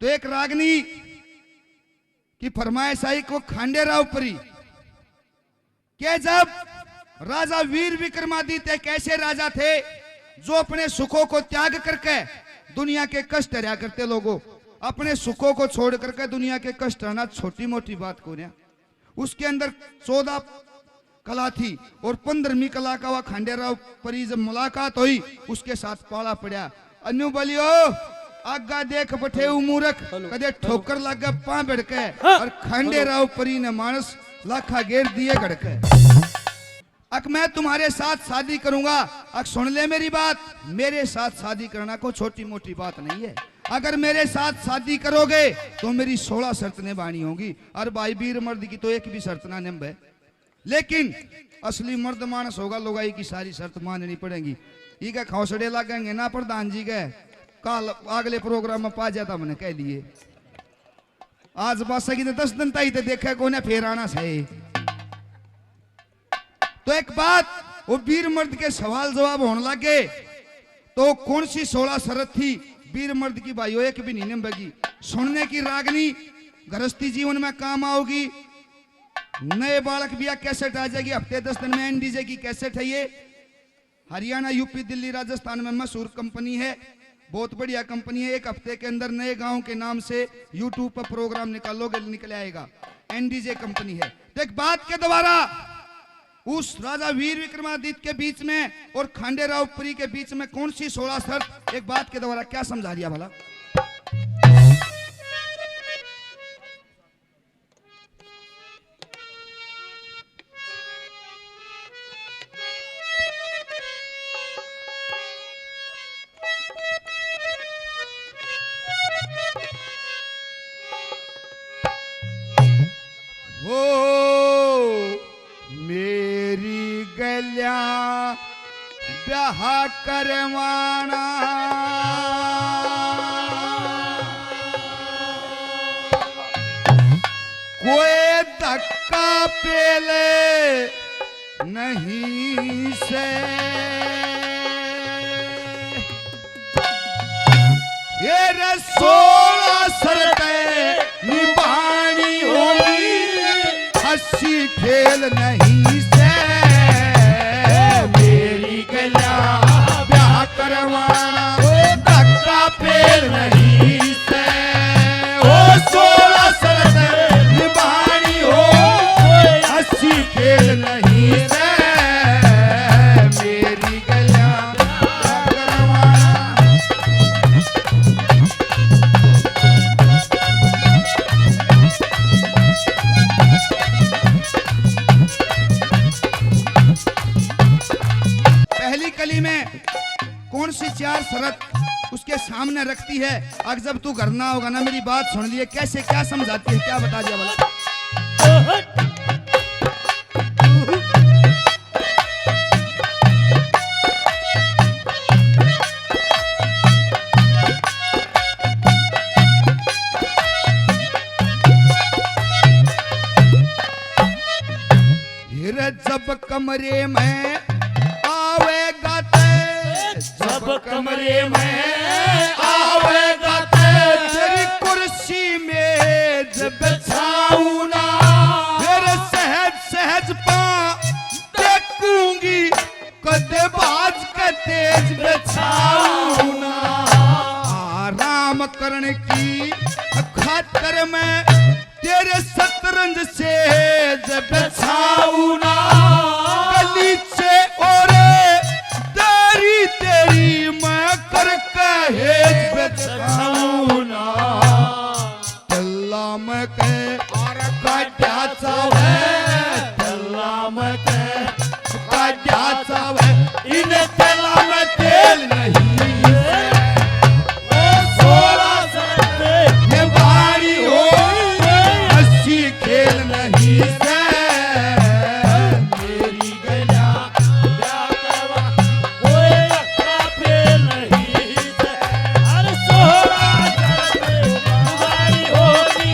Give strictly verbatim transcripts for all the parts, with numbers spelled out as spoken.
तो एक रागनी की फरमाइश आई को खांडेराव परी के जब राजा वीर विक्रमादित्य एक ऐसे राजा थे जो अपने सुखों को त्याग करके दुनिया के कष्ट हरया करते। लोगों, अपने सुखों को छोड़ करके दुनिया के कष्ट हरना छोटी मोटी बात को नहीं। उसके अंदर चौदह कला थी और पंद्रहवीं कला का वह खांडेराव परी जब मुलाकात हुई, उसके साथ पाला पड़ा। अन्यू बोलियो, आगा देख बठे ऊ मूरख, हेलो, कदे हेलो। ठोकर लागे पां भिड़के, हाँ, और खांडेराव परी ने मानस लाखा गेर दिए घड़के। अक मैं तुम्हारे साथ शादी करूंगा, अक सुन ले मेरी बात, मेरे साथ शादी करना कोई छोटी मोटी बात नहीं है। अगर मेरे साथ शादी करोगे तो मेरी सोलह शर्त निभानी होगी। और भाई वीर मर्द की तो एक भी शर्त ना निभे, लेकिन असली मर्द मानस होगा, लुगाई की सारी शर्त माननी पड़ेगी। ई के खौसड़े लागेंगे ना प्रधान जी के, कल अगले प्रोग्राम में पा जाता मैंने कह लिए। आज बस की तो दस दिन ताई तो देखा कोने, फिर आना सही। तो एक बात, वो वीर मर्द के सवाल जवाब होने लगे, तो कौन सी सोलह शरत थी वीर मर्द की भाइयों, एक भी नहीं निभेगी। सुनने की रागनी गृहस्थी जीवन में काम आओगी। नए बालक भी या कैसेट आ जाएगी, हफ्ते दस दिन में एनडीजे की कैसेट है ये। हरियाणा, यूपी, दिल्ली, राजस्थान में मशहूर कंपनी है, बहुत बढ़िया कंपनी है। एक हफ्ते के अंदर नए गांव के नाम से YouTube पर प्रोग्राम निकालोगे, निकल आएगा। एनडीजे कंपनी है। तो एक बात के द्वारा उस राजा वीर विक्रमादित्य के बीच में और खांडेराव परी के बीच में कौन सी सोलह शर्त, एक बात के द्वारा क्या समझा दिया भला? हो मेरी गल्या ब्याह करवाना, कोई धक्का पेले नहीं से। ये रे सोलह शर्तें निभानी होगी, हंसी खेल नहीं से। मेरी गल्या ब्याह करवाना, ओ धक्का पेल नहीं से। ओ सोलह शर्तें निभानी हो, हंसी खेल नहीं से। मेरी गल्या ब्याह करवाना। पहली कली में कौन सी चार शर्त उसके सामने रखती है? अगर जब तू घर ना होगा ना, मेरी बात सुन लिए, कैसे क्या समझाती है, क्या बता दिया भला? फिर जब कमरे में आवेगा ते, जब कमरे में आवेगा ते, तेरी कुर्सी मेज बिछाऊं ना। फिर सहज सहज पा देखूंगी, कदे बाज के तेज बिछाऊं ना। आराम करने की खातर मैं तेरे शतरंज सेज बिछाऊं ना। गलीचे और तेरी तेरी मैं करके हेज बिछाऊं ना। तेला में के और काट्या चावे, तेला में के काट्या चावे, इन तेला में तेल नहीं। ओ सोलह शर्तें निभानी हो, हंसी खेल नहीं से। मेरी गल्या ब्याह करवा, कोई रखा फेल नहीं से। अरे सोलह शर्तें निभानी होगी,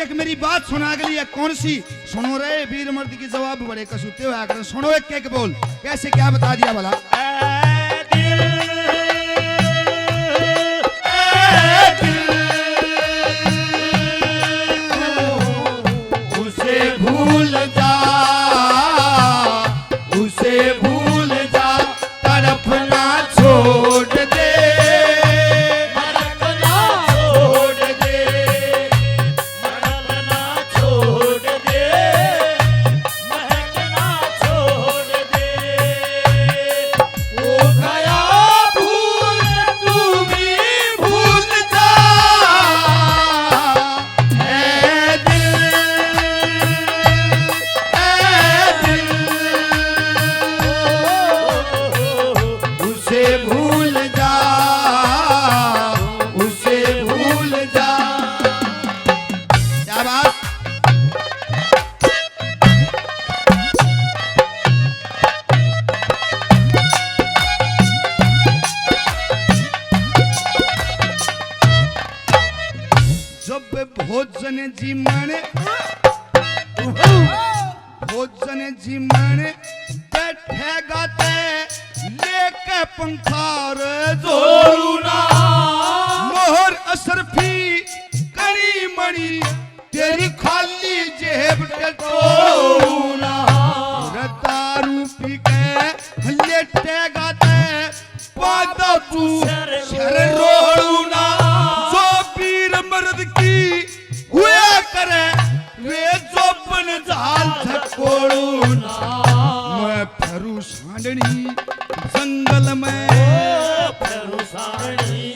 एक मेरी बात सुना अगली है, कौन सी? सुनो रे वीर मर्द की जवाब बड़े कसूते होया करें। सुनो एक एक बोल, कैसे क्या बता दिया भला? ए दिल, ए दिल, उसे भूल जा, उसे भूल जा, तड़पना छोड़ दे, तड़पना छोड़ दे, तड़पना छोड़ दे, महकना छोड़ दे। ओ गया भूल, तू भी भूल जा। ए दिल, ए दिल, उसे भूल जा, उसे भूल जा। क्या बात। जब भोजन जीमण, भोजन जीमण बैठेगा ते लेके पंखा रे जोड़ू ना। मोहर असरफी कणी मणी तेरी खाली जेब टटोलू ना। रे दारू पी के लेटेगा ते पादा तू सर रोलू ना। जो वीर मर्द की हुआ करे वे जोबन झाल झकोलू ना। मैं फरू सांडनी जंगल में, फरू सांडनी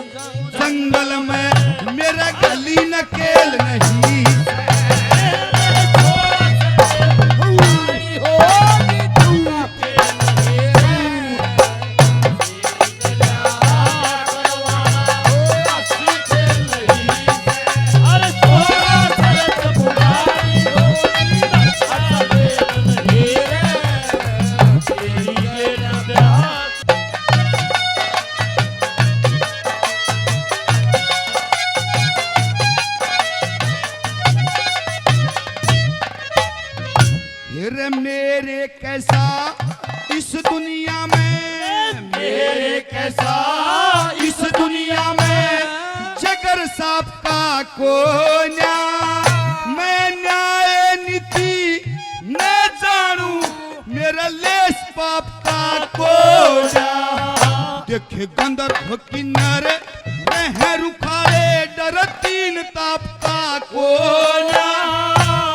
जंगल में मेरा गली नकेल नहीं। फिर मेरे कैसा इस दुनिया में, मेरे कैसा इस दुनिया में, जगर साहब का कोन्या। मैं न्याय नीति न जानू, मेरा लेस पाप का कोन्या। देखे गंधर्व किन्नर रह रुखाले, डर तीन ताप का कोन्या।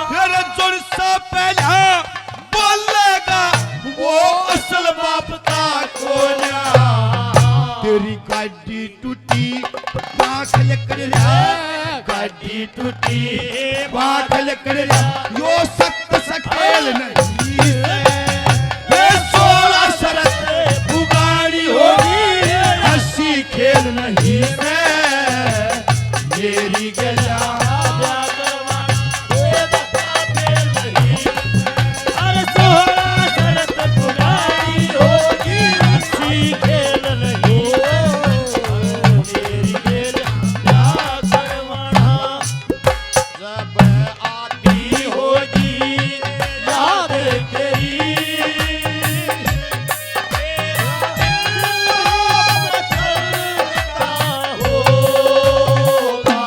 फिर जुन सा पहला बोलेगा वो असल बाप का कोन्या। तेरी गाड़ी टूटी, पाख लकड़ रहा, गाड़ी टूटी, पाख लकड़ रहा, यो सख्त सकेल नहीं। ये सोलह शरत पुगानी होगी, हंसी खेल नहीं है मेरी गला। अरे सोलह शरत पुगानी होगी, हंसी खेल नहीं, मेरी गला। जब आती होगी याद तेरी, तेरा दिल मचलता होगा।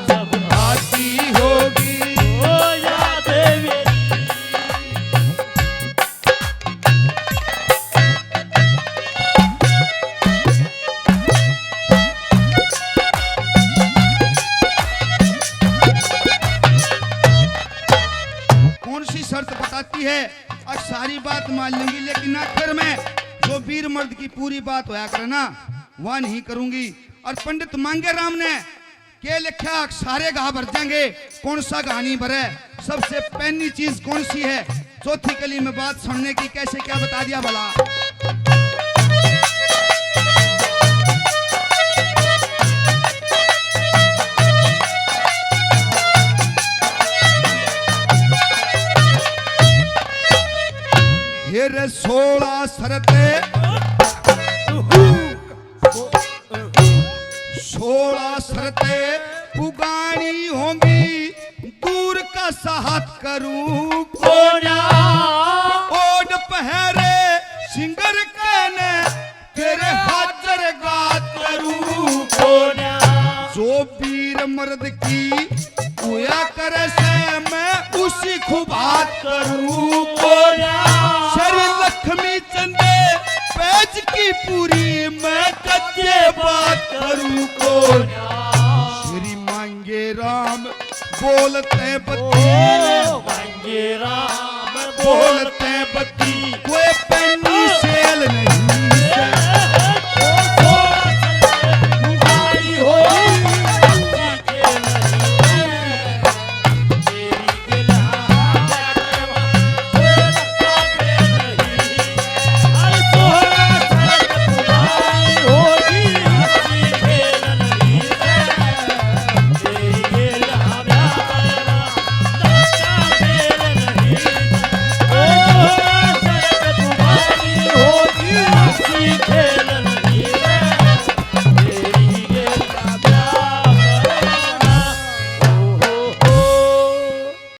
जब आती होगी ओ याद मेरी। कौन सी शर्त बताती है? और सारी बात मान लूंगी, लेकिन आखिर में जो वीर मर्द की पूरी बात होया करे ना, वह नहीं करूंगी। और पंडित मांगे राम ने के लिखा, सारे घा भर जाएंगे, कौन सा घा नहीं भरे? सबसे पहली चीज कौन सी है? चौथी कली में बात सुनने की, कैसे क्या बता दिया भला? फिर सोलह शरते, सोलह शरते पुगानी होंगी, साहत करूं कोन्या। ओड पहरे सिंगर कहने तेरे हाजर गात करूं कोन्या। जो वीर मर्द की हुआ करे से मैं उसी खुबात करूं कोन्या। श्री लक्ष्मी चंदे पैज की पूरी मैं कच्चे बात करूं कोन्या। श्री मांगे राम बोलते बत्ती